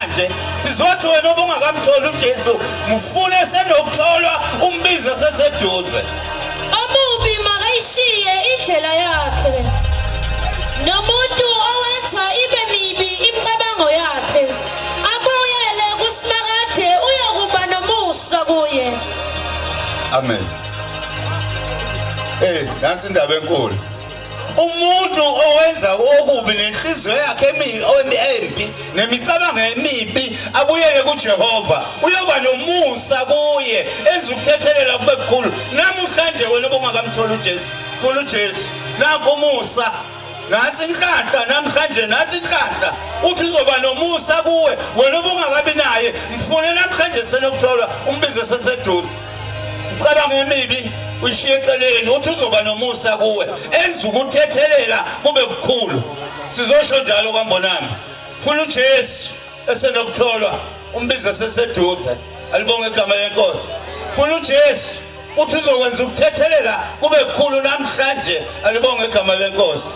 Nje sizothi wena obungakamtholi uJesu, mfune senokutholwa, umbize seseduze. Omubi makayishiye indlela yakhe, nomuntu owenza ibe mibi imicabango yakhe, abuyele kuSimakade, uyokuba nomusa kuye. Amen. Eh, nansi indaba enkulu. Umuntu owenza okubi nenhliziyo yakhe embi nemicabango emibi abuyele kuJehova, uyoba nomusa kuye, enza ukuthethelela kube kukhulu. Namhlanje wena obungakamtholi uJesu, funa uJesu. Nakho umusa, nansi inhlanhla namhlanje, nansi inhlanhla. Uthi uzoba nomusa kuwe wena obungakabi naye. Mfune namhlanje senokutholwa, umbize seseduze. Mcabango emibi uyishiye eceleni, uthi uzoba nomusa kuwe, enza ukuthethelela kube kukhulu. Sizosho njalo kwaMbonambi, funa uJesu esenokutholwa, umbize seseduze. Alibonge igama lenkosi. Funa uJesu, uthi uzokwenza ukuthethelela kube kukhulu namhlanje. Alibonge igama lenkosi.